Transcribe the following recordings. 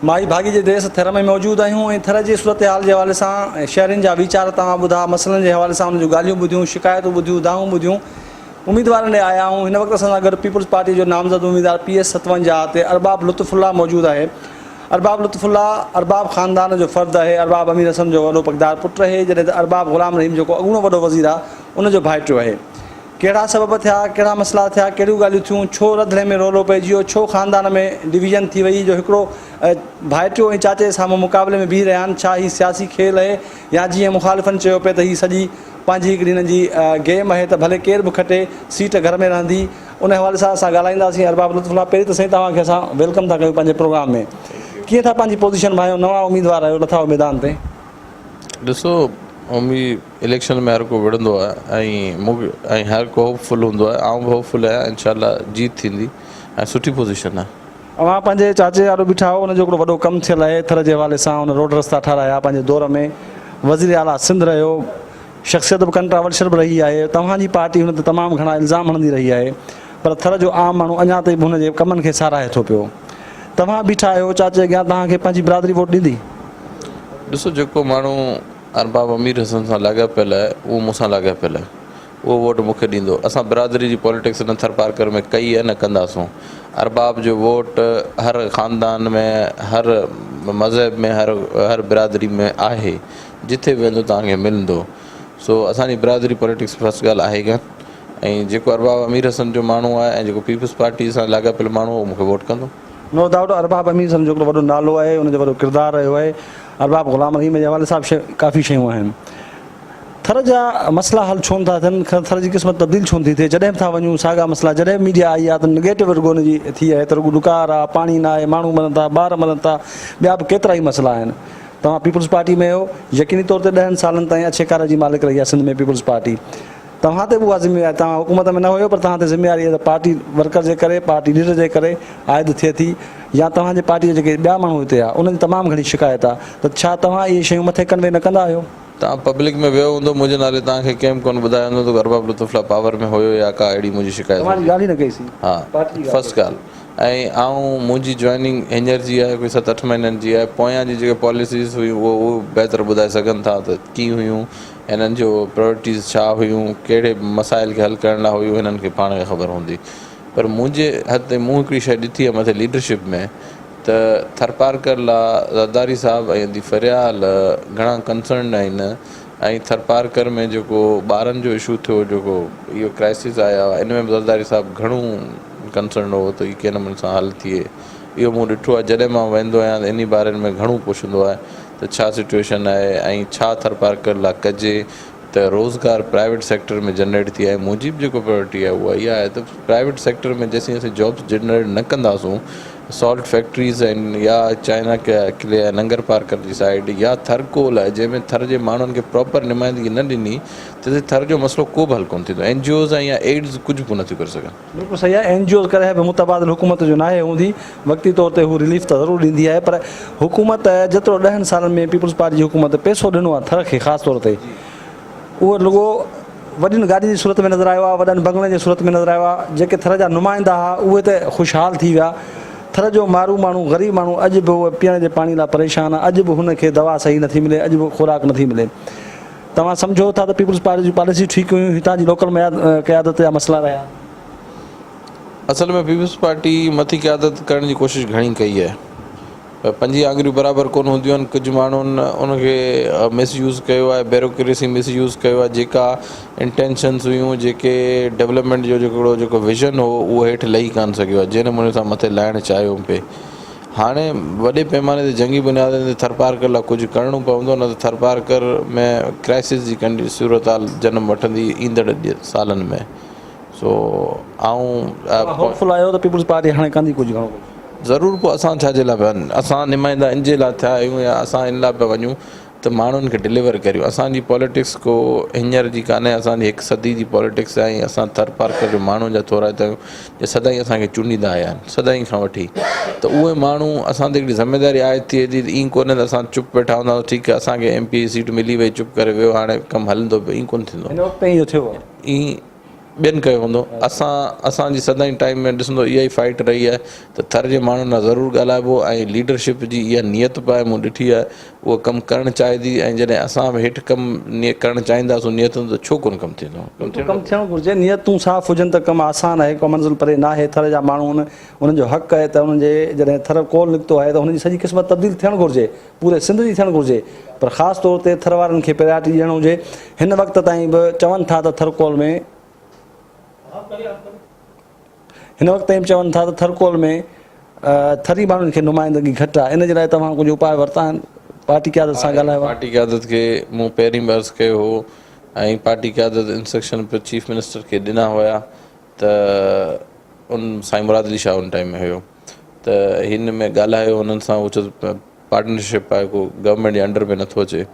مائي ڀاڳي جي ديس ٿر ۾ موجود آهيون ۽ ٿر جي صورتحال جي حوالي سان شهرين جا ويچار توهان ٻڌا، مسئلن جي حوالي سان انهن جون ڳالهيون ٻڌيون، شڪايتون ٻڌيون، دانهون ٻڌيون، اميدوارن ڏي آيا آهيون. هن وقت اسان سان گڏ پيپلز پارٽي جو نامزد اميدوار پي ايس 57 تي ارباب لطف الله موجود آهي. ارباب لطف الله ارباب خاندان جو فرد آهي، ارباب امير حسن جو وڏو پڳدار پٽ آهي، جڏهن ته ارباب غلام رحيم جيڪو اڳوڻو وڏو وزير آهي ان جو ڀائٽيو آهي. ڪهڙا سبب ٿيا، ڪهڙا مسئلا ٿيا، ڪهڙيون ڳالهيون ٿيون، ڇو رڌڻي ۾ رولو پئجي ويو، ڇو خاندان ۾ ڊويزن ٿي وئي جو هڪڙو ڀائٽيو ۽ چاچي جي سامهون مقابلي ۾ بيهي رهيا آهن، ڇا هي سياسي کيل اهي يا جيئن مخالفن چيو پئي ته هي سڄي پنهنجي هڪڙي هنن جي گيم اهي ته ڀلي ڪير به کٽي سيٽ گهر ۾ رهندي، ان حوالي سان اسان ڳالهائينداسين ارباب لطف الله پهرين ته سائين توهان کي اسان welcome ٿا ڪيون پنهنجي پروگرام ۾ ڪيئن ٿا پنهنجي پوزيشن ڀانيو نوان اميدوار آهيو لٿا آهيو ميدان تي. ڏسو امي اليڪشن ۾ هر ڪو وڙهندو آهي ۽ مون ۽ هر ڪو هوپ فل هوندو آهي آئون به هوپ فل آهيان انشاء الله جيت ٿيندي ۽ سٺي پوزيشن آهي. اوهان پنهنجي چاچي آڏو بيٺا آهيو ان جو هڪڙو وڏو ڪم ٿيل آهي ٿر جي حوالي سان ان روڊ رستا ٺهرايا پنهنجي دور ۾ وزير اعليٰ سنڌ رهيو شخصيت به ڪنٽراورشل به رهي آهي توهان جي پارٽي هن تي تمام گهڻا الزام هڻندي رهي آهي پر ٿر جو عام ماڻهو اڃا تائين به هن جي ڪمن کي ساراهي ٿو پيو توهان بيٺا آهيو چاچي اڳيان توهان کي پنهنجي برادري ووٽ ڏيندي؟ ڏسو جيڪو ماڻهو ارباب امير حسن سان لاڳاپيل آهي اهو مون سان لاڳاپيل آهي اهو ووٽ مون کي ڏيندو اسان برادري جي پاليٽڪس نه ٿرپارڪر ۾ ڪئي آهي نه ڪنداسون ارباب جو ووٽ هر خاندان ۾ هر مذهب ۾ هر هر برادري ۾ آهي جتي به ويندو توهان کي ملندو سو اسان جي برادري پاليٽڪس فرسٽ ڳالهه آهي ڪانه ۽ جيڪو ارباب امير حسن جو ماڻهو آهي ۽ جيڪو پيپلز پارٽي سان لاڳاپيل ماڻهو اهو مون کي ووٽ ڪندو. نو ڊائوٽ ارباب امير حسن جو هڪڙو وڏو نالو آهي ان جو وڏو ڪردار رهيو آهي ارباب غلام رحيم جي حوالي سان به ڪافي شيون آهن ٿر جا مسئلا حل ڇو نٿا ٿين ٿر جي قسمت تبديل ڇو نٿي ٿئي جڏهن به ٿا وڃون ساڳا مسئلا جڏهن به ميڊيا آئي آهي ته نگيٽو رڳو ان جي ٿي آهي ته رڳو ڏڪار آهي پاڻي نه آهي ماڻهو مرن ٿا ٻار مرن ٿا ٻيا به ڪيترا ئي مسئلا آهن توهان پيپلز پارٽي ۾ آهيو يقيني طور تي ڏهن سالن تائين اڇي ڪاري جي مالڪ رهي آهي سنڌ ۾ پيپلز پارٽي توهان تي به اها ذميواري توهان حڪومت ۾ نه هيو پر توهان تي ذميواري اها ته پارٽي ورڪر جي ڪري پارٽي ليڊر جي ڪري عائد ٿئي ٿي يا توهان جي پارٽي جا جيڪي ٻيا ماڻهو هتي آ انهن جي تمام گهڻي شڪايت آ ته ڇا توهان اهي شيون مٿي ڪنوي نه ڪندا آهيو؟ توهان پبلڪ ۾ ويو هوندو منهنجي نالي توهان کي ڪنهن به ڪونه ٻڌايو هوندو ته ارباب لطف الله پاور ۾ هيو يا ڪا اهڙي منهنجي شڪايت توهان جي هوندي. ڳالهه ئي نه ڪئي سين ها پارٽي جي ڳالهه فرسٽ ڪئي سين. ڳالهه ۽ آئون منهنجي جوائننگ هينئر جي آهي ڪوئي ست اٺ مهينن جي آهي پويان جي جيڪي پاليسيز هيون اهو اهو بهتر ٻڌائي سگهن ٿا ته ڪيئن هيون هنن جو پرائرٽيز ڇا هيون، ڪهڙي مسائل کي حل ڪرڻ لاء هيون هنن کي پاڻ کي خبر هوندي پر منهنجي حد تائين مون هڪڙي شيء ڏٺي آهي مٿي ليڊرشپ ۾ ته ٿرپارڪر لا زرداري صاحب ۽ ادي فريال گهڻا ڪنسرنڊ آهن ۽ ٿرپارڪر ۾ جيڪو ٻارن جو اشو ٿيو جيڪو اهو ڪرائسز آيا ان ۾ به زرداري صاحب گهڻو ڪنسرنڊ هو ته هي ڪنهن نموني سان حل ٿئي اهو مون ڏٺو آهي جڏهن مان ويندو آهيان ته انهي باري ۾ گهڻو پڇندو آهي ته ڇا سچوئيشن آهي ۽ ڇا ٿرپارڪر لا ڪجي ته روزگار پرائيويٽ سيڪٽر ۾ جنريٽ ٿئي ۽ منهنجي به جيڪو پرائرٽي آهي اها اها آهي ته پرائيويٽ سيڪٽر ۾ جيسين اسين جابس جنريٽ نه ڪنداسون سالٽ فيڪٽريز آهن يا چائنا ڪلي آهي ننگر پارڪر جي سائيڊ يا ٿر ڪول آهي جنهن ۾ ٿر جي ماڻهن کي پراپر نمائندگي نه ڏني تيسين ٿر جو مسئلو ڪو به حل ڪونه ٿيندو اين جي اوز ۽ يا ايڊز ڪجهه به ڪونه ٿيون ڪري سگهن. بلڪل صحيح آهي اين جي اوز ڪڏهن به متبادل حڪومت جو ناهي هوندي وقتي طور تي هو رليف ته ضرور ڏيندي آهي پر حڪومت جيترو ڏهن سالن ۾ پيپلز پارٽي جي حڪومت پئسو ڏنو آهي ٿر کي خاص طور تي اهو رڳو وڏين گاڏين جي صورت ۾ نظر آيو آهي وڏن بنگلن جي صورت ۾ نظر آيو آهي جيڪي ٿر جا نمائندا هئا اهي ته خوشحال ٿي ويا ٿر جو مارو ماڻهو غريب ماڻهو اڄ به اهو پيئڻ جي پاڻي لاء پريشان آهي اڄ به هن کي دوا صحيح نٿي ملي اڄ به خوراڪ نٿي ملي توهان سمجهو ٿا ته پيپلز پارٽي جون پاليسيون ٺيڪ هيون، هتان جي لوڪل قيادت جا مسئلا رهيا. اصل ۾ پيپلز پارٽي مٿي قيادت ڪرڻ جي ڪوشش گهڻي ڪئي آهي پر پنجين آڱريون برابر ڪونه هونديون آهن ڪجهه ماڻهن ان کي مس يوز ڪيو آهي بيروڪريسي مس يوز ڪيو آهي جيڪا انٽينشنس هيون جيڪي ڊولپمينٽ جو جيڪو جيڪو ويزن هو اهو هيٺ لهي ڪانه سگهيو آهي جنهن نموني سان مٿي لاهڻ چاهيو پئي هاڻي وڏي پيماني تي جنگي بنيادن تي ٿرپارڪر لاء ڪجهه ڪرڻو پوندو نه ته ٿرپارڪر ۾ ڪرائسس جي ڪنڊي صورتحال جنم وٺندي ايندڙ سالن ۾ سو آئون توهان هوپ فل آهيو ته پيپلز پارٽي هاڻي ڪندي ڪجهه گهڻو ڪجهه؟ ضرور پوء اسان ڇا جي لاء پيا اسان نمائندا ان جي لاء ٿيا آهيون يا اسان ان لاء پيا وڃون ته ماڻهن کي ڊليور ڪريون اسان جي پاليٽڪس ڪو هينئر جي ڪانهي اسان جي هڪ صدي جي پاليٽڪس آهي ۽ اسان ٿر پارڪر جو ماڻهن جا ٿورائتا آهيون جي سدائين اسان کي چونڊيندا آيا آهن سدائين کان وٺي ته اهي ماڻهو اسان تي هڪڙي ذميداري عائد ٿئي ٿي ته ائين ڪونهي ته اسان چپ ويٺا هونداسين ٺيڪ آهي اسان کي ايم پي اي سيٽ ملي وئي چپ ڪري ويو هاڻي ڪم هلندو پيو ائين ڪونه ٿيندو هن وقت تائين اهو ٿيو آهي. ائين. ٻين ڪيو هوندو. اسان اسان جي سدائين ٽائيم ۾ ڏسندو اها ئي فائيٽ رهي آهي ته ٿر جي ماڻهن سان ضرور ڳالهائبو ۽ ليڊرشپ جي اها نيت به آهي مون ڏٺي آهي اهو ڪم ڪرڻ چاهي ٿي ۽ جڏهن اسان به هيٺ ڪم ڪرڻ چاهينداسون نيتن ته ڇو ڪونه ڪم ٿيندو. بلڪل ڪم ٿيڻ گهرجي نيتون صاف هجن ته ڪم آسان آهي ڪو منزل پري ناهي ٿر جا ماڻهو انهن جو حق آهي ته انهن جي جڏهن ٿر ڪول نڪتو آهي ته انهن جي سڄي قسمت تبديل ٿيڻ گهرجي پوري سنڌ جي ٿيڻ گهرجي پر خاص طور تي ٿر وارن کي پريارٽي ڏيڻ هجي هن وقت تائين به چون ٿا ته ٿرڪول ۾ هن وقت تائين به چون ٿا ته ٿرڪول ۾ ٿري ماڻهن کي نمائندگي گهٽ آهي ان جي لاء توهان ڪجهه اپاء ورتا آهن پارٽي قيادت سان ڳالهايو آهي. پارٽي قيادت کي مون پهرين به عرض ڪيو هو ۽ پارٽي قيادت انسٽرڪشن به چيف منسٽر کي ڏنا هيا ته ان سائين مراد علي شاهه ان ٽائيم ۾ هيو ته هن ۾ ڳالهايو انهن سان هو چيو ته پارٽنرشپ آهي ڪو گورنمينٽ جي انڊر ۾ نٿو اچي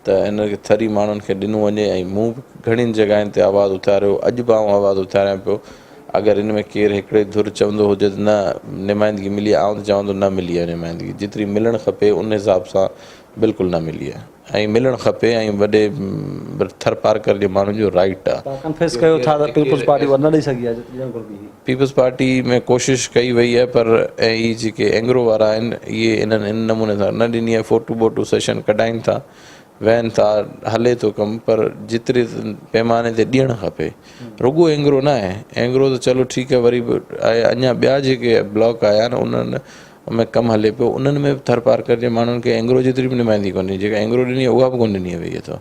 ته ان کي ٿري ماڻهن کي ڏنو وڃي ۽ مون به گهڻين جڳهين تي آواز اٿاريو اڄ به آئون آواز اٿاريان پيو اگر ان ۾ ڪير هڪڙي ڌر چوندو هجي ته نه نمائندگي ملي آئون ته چوان ٿو نه ملي آهي نمائندگي جيتري ملڻ کپي ان حساب سان بلڪل نه ملي آهي ۽ ملڻ کپي ۽ وڏي ٿرپارڪر جي ماڻهن جو رائيٽ آ. توهان ڪنفيس ڪيو ٿا ته پيپلز پارٽي اها نه ڏئي سگهي آهي جيتري ڏيڻ گهربي هئي. پيپلز پارٽي ۾ ڪوشش ڪئي وئي آهي پر ۽ هي جيڪي اينگرو وارا آهن اهي انهن ان نموني سان نه ڏني آهي فوٽو ٻوٽو سيشن ڪڍائين ٿا ويهن ٿا هلي ٿو ڪم پر جيتري پيماني تي ڏيڻ کپي رڳو اينگرو نه آهي اينگرو ته چلو ٺيڪ آهي وري به آهي اڃا ٻيا جيڪي بلاڪ آيا آهن انهن ۾ ڪم هلي پيو انهن ۾ به ٿرپارڪر جي ماڻهن کي اينگرو جيتري به نمائندگي ڪونهي جيڪا اينگرو ڏني آهي اها به ڪونه ڏني وئي اٿو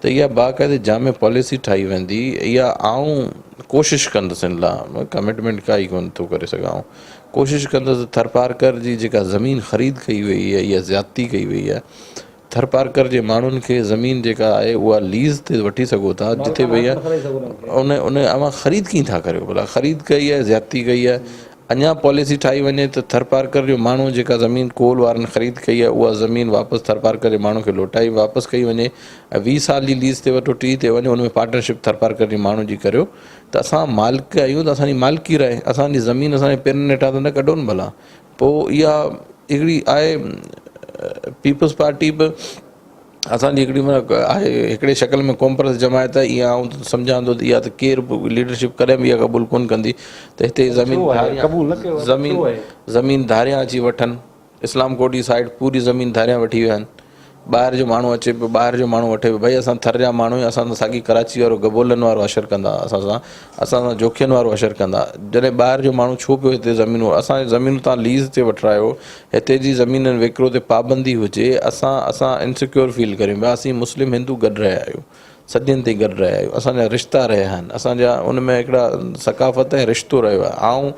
ته اها باقاعدي جامع پاليسي ٺاهي ويندي اها آئون ڪوشش ڪندس ان لاء ڪمٽمينٽ ڪائي ڪونه ٿو ڪري سگهان آئون ڪوشش ڪندس ته ٿرپارڪر جي جيڪا زمين خريد ڪئي وئي آهي اها زيادتي ڪئي وئي آهي ٿرپارڪر جي ماڻهن کي زمين جيڪا آهي اها ليز تي وٺي سگهو ٿا جتي وئي آهي ان ان اوهان خريد ڪيئن ٿا ڪريو ڀلا خريد ڪئي آهي زيادتي ڪئي آهي اڃا پاليسي ٺاهي وڃي ته ٿرپارڪر جو ماڻهو جيڪا زمين ڪول وارن خريد ڪئي آهي اها زمين واپس ٿرپارڪر جي ماڻهو کي لوٽائي واپس ڪئي وڃي ۽ 20 سال جي ليز تي وٺو 30 تي وڃو ان ۾ پارٽنرشپ ٿرپارڪر جي ماڻهو جي ڪريو ته اسان مالڪ آهيون ته اسان جي مالڪي رهي اسان جي زمين اسان جي پيرن هيٺان ته نه ڪڍو نه ڀلا پوء اها هڪڙي آهي پيپلز پارٽي به اسان جي هڪڙي معنيٰ آهي هڪڙي شڪل ۾ قومپرست جماعت آهي اها آئون ته سمجهان ٿو ته اها ته ڪير به ليڊرشپ ڪڏهن به اها قبول ڪونه ڪندي ته هتي زمين ڌاريان زمين زمين ڌاريان اچي وٺن اسلام ڪوٽ جي سائيڊ پوري زمين ڌاريان وٺي ويا آهن ٻاهر جو ماڻهو اچي پيو ٻاهر جو ماڻهو وٺي پيو ڀئي اسان ٿر جا ماڻهو آهيون اسان سان ساڳي ڪراچي وارو گبولن وارو حشر ڪندا اسان سان اسان سان جوکين وارو حشر ڪندا جڏهن ٻاهر جو ماڻهو ڇو پيو هتي زمينون اسان جون زمينون تان ليز تي وٺرايو هتي جي زمينن وڪرو تي پابندي هجي اسان اسان انسيڪيور فيل ڪريون پيا اسين مسلم هندو گڏ رهيا آهيون صدين تائين گڏ رهيا آهيون اسان جا رشتا رهيا آهن اسان جا ان ۾ هڪڙا ثقافت ۽ رشتو رهيو آهي آئون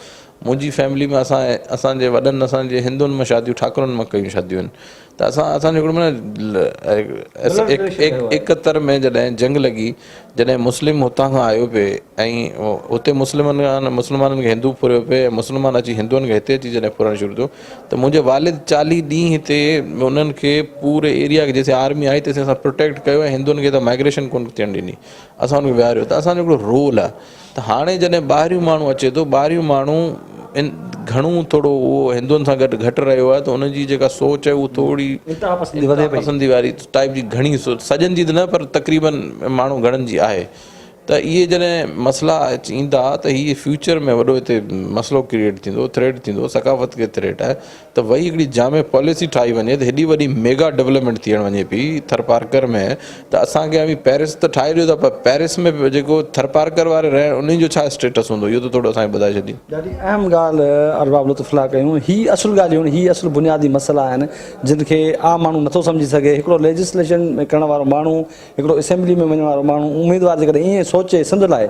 منهنجي فيملي ۾ اسان اسان جي وڏن اسان جي هندن مان شاديون ٺاڪرن مان ڪيون شاديون آهن ته اسان اسان جو هڪڙو معنيٰ ايڪهتر ۾ جڏهن جنگ لڳي جڏهن مسلم هتان کان آيو پئي ۽ اتي مسلمن کان مسلمانن کي هندو ڦريو پئي ۽ مسلمان اچي هندوئن کي هتي اچي جڏهن ڦرڻ شروع ٿيو ته منهنجي والد چاليهه ڏينهن هتي انهن کي پوري ايريا کي جيسين آرمي آئي تيسين اسان پروٽيڪٽ ڪيو ۽ هندوئن کي ته مائگريشن ڪونه ٿيڻ ڏني اسان انهن کي ويهاريو ته اسان جو هڪڙو رول آهي ته هاڻي جڏهن ٻاهريون ماڻهو اچي ٿو ٻاهريون ماڻهو ان گهڻو ٿورو اهو هندن سان گڏ گهٽ رهيو آهي ته ان جي جيڪا سوچ آهي اهو ٿوري انتها پسندي وڌي پئي پسندي واري ٽائپ جي گهڻي سوچ سڄن جي ته نه پر تقريبن ماڻهو گهڻن جي آهي ته اهي جڏهن مسئلا ايندا ته هي فيوچر ۾ وڏو هتي مسئلو ڪريئيٽ ٿيندو ٿريٽ ٿيندو ثقافت کي ٿريٽ آهي ته وئي هڪڙي جامع پاليسي ٺاهي وڃي ته هيڏي وڏي ميگا ڊولپمينٽ ٿيڻ وڃي پئي ٿرپارڪر ۾ ته اسان کي اوهين پيرس ته ٺاهي ڏيو ٿا پر پيرس ۾ به جيڪو ٿرپارڪر واري رهن انهن جو ڇا اسٽيٽس هوندو اهو ته ٿورو اسان کي ٻڌائي ڇڏين. ڏاڍي اهم ڳالهه ارباب لطف الله ڪيون هي اصل ڳالهيون هي اصل بنيادي مسئلا آهن جن کي عام ماڻهو نٿو سمجهي سگهي هڪڙو ليجسليشن ڪرڻ وارو ماڻهو هڪڙو اسيمبلي ۾ وڃڻ وارو ماڻهو اميدوار جيڪڏهن ائين سوچي سنڌ لاء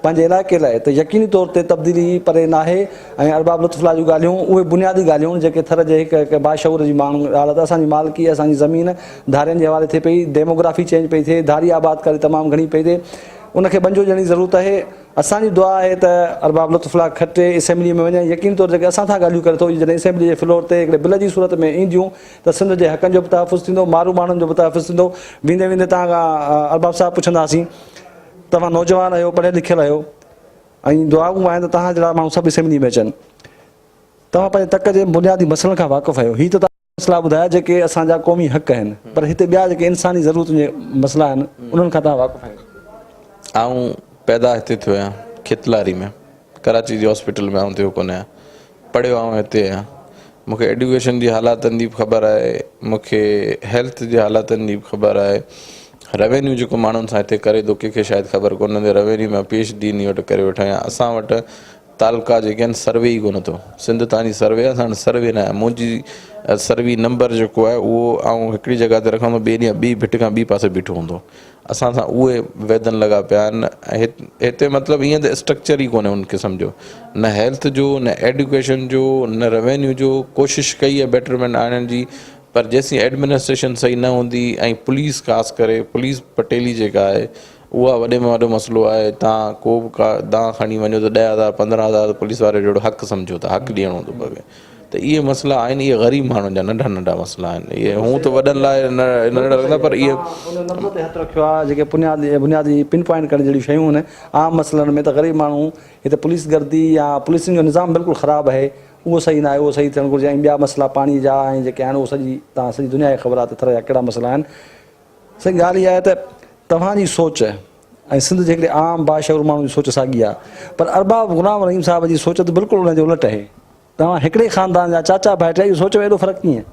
پنهنجي علائقي لاء ته يقيني طور تي تبديلي پري ناهي ۽ ارباب لطف الله جون ڳالهيون اهي بنيادي ڳالهيون آهن جيڪي ٿر جي هڪ هڪ باشعور جي ماڻهو ڳالهه ته اسان جي مالڪي اسان جي زمين ڌارين جي حوالي ٿئي پئي ڊيموگرافي چينج پئي ٿئي ڌاري آبادڪاري تمام گهڻي پئي ٿئي ان کي ٻنجو ڏيڻ جي ضرورت آهي اسان جي دعا آهي ته ارباب لطف الله کٽي اسيمبلي ۾ وڃي يقيني طور جيڪي اسان سان ڳالهيون ڪري ٿو اهي جڏهن اسيمبلي جي فلور تي هڪڙي بل جي صورت ۾ اينديون ته سنڌ جي حقن جو به تحفظ ٿيندو مارو ماڻهن جو به تحفظ ٿيندو ويندي ويندي توهان کان ارباب صاحب پڇنداسين توهان نوجوان آهيو، پڙهيل لکيل آهيو ۽ دعاگو آهيان ته توهان جهڙا ماڻهو سڀ اسيمبلي ۾ اچن. توهان پنهنجي تڪ جي بنيادي مسئلن کان واقف آهيو. هي ته توهان مسئلا ٻڌايا جيڪي اسان جا قومي حق آهن پر هتي ٻيا جيڪي انساني ضرورتن جي مسئلا آهن انهن کان توهان واقف آهيو؟ آئون پيدا هتي ٿيو آهيان کيتلاري ۾ ڪراچي جي هاسپيٽل ۾ آئون ٿيو ڪونه آهيان پڙهيو آئون هتي آهيان مون کي ايڊيوڪيشن جي حالاتن جي به خبر آهي مون کي هيلٿ جي حالاتن جي به خبر آهي روينيو جيڪو ماڻهن سان هتي ڪري ٿو ڪنهن کي شايد خبر ڪونه هوندي روينيو ۾ پي ايڇ ڊي انهي وٽ ڪري ويٺو آهيان اسان وٽ تعلقا جيڪي آهن سروي ئي ڪونه ٿو سنڌ تان جي سروي آهي اسان وٽ سروي نه آهي منهنجي سروي نمبر جيڪو آهي اهو آئون هڪڙي جڳهه تي رکان ٿو ٻئي ڏينهن ٻي ڀٽ کان ٻي پاسي بيٺو هوندو اسان سان اهي ويڌن لڳا پيا آهن ۽ هتي مطلب ائين ته اسٽرڪچر ئي ڪونهي ان قسم جو نه هيلٿ جو نه ايڊيوڪيشن جو نه روينيو جو ڪوشش ڪئي آهي بيٽرمينٽ آڻڻ جي پر جيسين ايڊمنسٽريشن صحيح نه هوندي ۽ پوليس خاص ڪري پوليس پٽيلي جيڪا آهي اها وڏي ۾ وڏو مسئلو آهي تان ڪو به ڪا دانهن کڻي وڃو ته 10,000 15,000 پوليس واري جو حق سمجهو ته حق ڏيڻو ٿو پوي ته اهي مسئلا آهن اهي غريب ماڻهن جا ننڍا ننڍا مسئلا آهن اهي هون ته وڏن لاء ننڍڙا لڳندا پر اهي ان نبض تي هٿ رکيو آهي جيڪي بنيادي بنيادي پن پوائنٽ ڪرڻ جهڙيون شيون آهن عام مسئلن ۾ ته غريب ماڻهو هتي پوليس گردي يا پوليسنگ جو نظام بلڪل خراب آهي اهو صحيح ناهي اهو صحيح ٿيڻ گهرجي ۽ ٻيا مسئلا پاڻي جا ۽ جيڪي آهن اهو سڄي تان سڄي دنيا کي خبر آهي ته ٿر جا ڪهڙا مسئلا آهن سائين ڳالهه اها آهي ته توهان جي سوچ ۽ سنڌ جي هڪڙي عام باشعور ماڻهو جي سوچ ساڳي آهي پر ارباب غلام رحيم صاحب جي سوچ ته بلڪل ان جي الٽ آهي. توهان هڪڙي خاندان جا چاچا ڀائٽيا اهو سوچ ۾ ايڏو فرق ڪيئن؟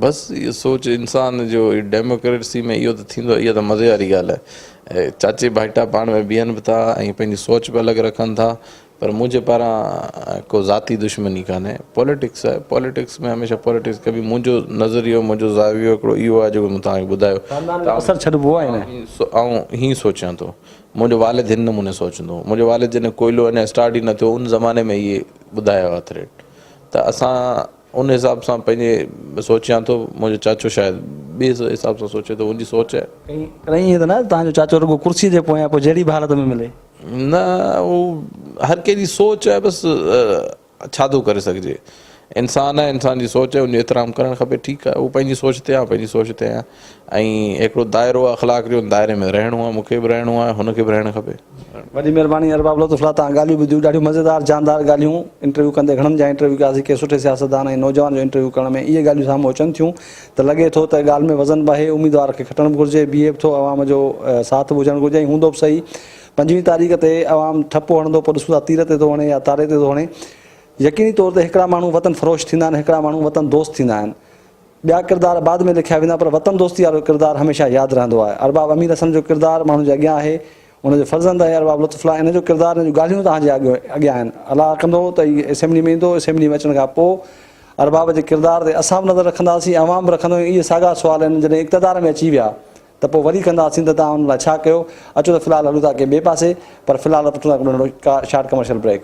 بس اهو سوچ انسان جو ڊيموڪريسي ۾ اهو ته ٿيندو اها ته مزي واري ڳالهه آهي چاچي ڀائٽا پاڻ ۾ بيهن به ٿا ۽ پنهنجي سوچ به الڳ رکن ٿا پر منهنجي پاران ڪو ذاتي دشمني ڪانهي پوليٽڪس آهي پوليٽڪس ۾ هميشه پوليٽڪس ڪبي منهنجو نظريو منهنجو زاويو هڪڙو اهو آهي جيڪو مون توهان کي ٻڌايو خاندان جو اثر ڇڏبو آهي نه. آئون هيئن سوچيان ٿو منهنجو والد هن نموني سوچندو هو منهنجو والد جڏهن ڪوئلو اڃا اسٽارٽ ئي نه ٿيو ان زماني ۾ اهي ٻڌايا هئا ٿريڊ ته اسان ان حساب سان پنهنجي سوچيان ٿو منهنجو چاچو شايد ٻئي حساب سان سوچي ٿو ان جي سوچ آهي. ڪڏهن ائين ته نه توهان جو چاچو رڳو ڪرسي جي پويان پوء جهڙي به حالت ۾ ملي. نه اهو هر ڪنهن جي سوچ آهي بس ڇا ٿو ڪري سگهجي انسان آهي انسان جي سوچ آهي ان جو احترام ڪرڻ کپي ٺيڪ آهي هو پنهنجي سوچ تي آهي پنهنجي سوچ تي آهيان ۽ هڪڙو دائرو آهي اخلاق جو ان دائري ۾ رهڻو آهي مون کي به رهڻو آهي هن کي به رهڻ کپي. وڏي مهرباني ارباب لطف الله توهان ڳالهيون ٻڌيون ڏاڍيون مزيدار جاندار ڳالهيون انٽرويو ڪندي گهڻن جا انٽرويو ڪياسين ڪنهن سٺي سياستدان ۽ نوجوان جو انٽرويو ڪرڻ ۾ اهي ڳالهيون سامهون اچن ٿيون ته لڳي ٿو ته ڳالهه ۾ وزن به آهي اميدوار کي کٽڻ به گهرجي بيهي به ٿو عوام جو ساٿ به هجڻ گهرجي ۽ هوندو به صحيح پنجويهه تاريخ تي عوام ٺپو هڻندو پوء ڏسون ٿا تير تي ٿو هڻي يا تاري تي ٿو هڻي يقيني طور تي هڪڙا ماڻهو وطن فروش ٿيندا آهن هڪڙا ماڻهو وطن دوست ٿيندا آهن ٻيا ڪردار بعد ۾ لکيا ويندا پر وطن دوستي وارو ڪردار هميشه ياد رهندو آهي. ارباب امير حسن جو ڪردار ماڻهن جي اڳيان آهي، ان جو فرزند آهي ارباب لطف الله ان جو ڪردار ان جون ڳالهيون توهان جي اڳيان آهن. الله ڪندو ته هي اسيمبلي ۾ ايندو، اسيمبلي ۾ اچڻ کان پوء ارباب جي ڪردار تي اسان به نظر رکنداسين، عوام به رکندو ۽ اهي ساڳا سوال آهن جڏهن اقتدار ۾ اچي ويا ته پوء وري ڪنداسين ته توهان ان لاء ڇا ڪيو؟ اچو ته في الحال هلون ٿا ڪنهن ٻئي پاسي پر في الحال وٺون ٿا هڪڙو ننڍڙو شارٽ ڪمرشل بريڪ.